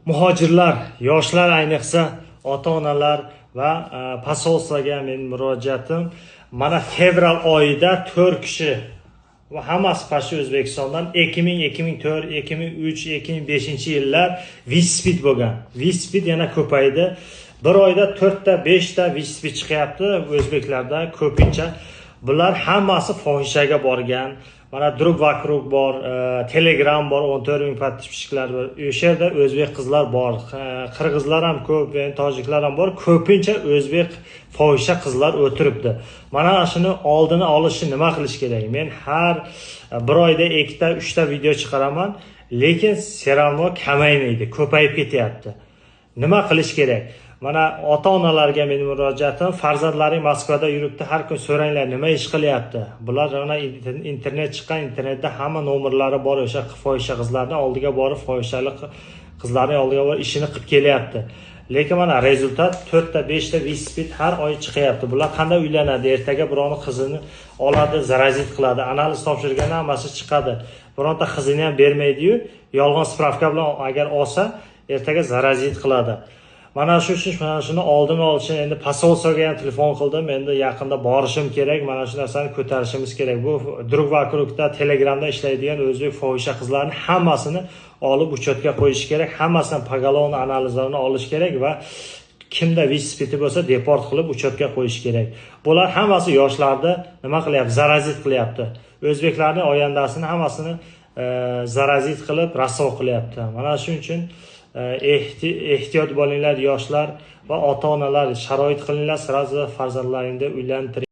Muhojirlar, yoshlar, ayniqsa ota onalar va посольство ga men murojaatim: mana, fevral oyida to'rt kishi va hammasi почти O'zbekistondan, 2000, 2004, 2003, 2005-yillar ВИЧ СПИД bo'lgan. ВИЧ СПИД yana ko'paydi. Bir oyda to'rtta, beshta ВИЧ СПИД chiqyapti o'zbeklarda ko'pincha. Bular hammasi fohishaga borgan. Mana, Друг вокруг bor, Telegram bor, 14 ming подписчик lar bor. O'sha yerda o'zbek qizlar bor, qirg'izlar ham ko'p, yani tojiklar ham bor. Ko'pincha o'zbek fohisha qizlar o'tiribdi. Mana shuni oldini olish uchun nima qilish kerak? Men har bir oyda ikkita, uchta video chiqaraman, lekin все равно kamaymaydi, ko'payib ketyapti. Nima qilish kerak? Mana, ota onalarga meni murojaatim: farzandlaring Moskvada yuribdi, har kun so'ranglar, nima ish qilyapti bular. Mana, internet chiqqan, internetda hamma nomerlari bor. O'sha fohisha qizlarni oldiga borib, fohishalik qizlarni oldiga borib, ishini qilib kelyapti. Lekin mana, результат: to'rtta, beshta ВИЧ СПИД har oy chiqyapti. Bular qanday uylanadi? Ertaga birovni qizini oladi, заразить qiladi. Analiz topshirganda hammasi chiqadi. Bironta qizini ham bermaydiyu, yolg'on справка bilan agar olsa, ertaga заразить qiladi. Mana shu uchun, mana shuni oldini olish uchun endi посольство ga ham telefon qildim, endi yaqinda borishim kerak. Mana shu narsani ko'tarishimiz kerak. Bu Друг вокруг da, Telegramda ishlaydigan o'zbek fohisha qizlarni hammasini olib, учет ga qo'yish kerak, hammasidan поголовный analizlarni olish kerak va kimda ВИЧ СПИД i bo'lsa, deport qilib, учет ga qo'yish kerak. Bular hammasi yoshlarni nima qilyapti? Заразить qilyapti. O'zbeklarni oyandasini hammasini заразить qilib, rasvo qilyapti. Mana shuning uchun ehtiyot bo'linglar, yoshlar va ota onalar, sharoit qilinglar, сразу farzandlaringni uylantiring.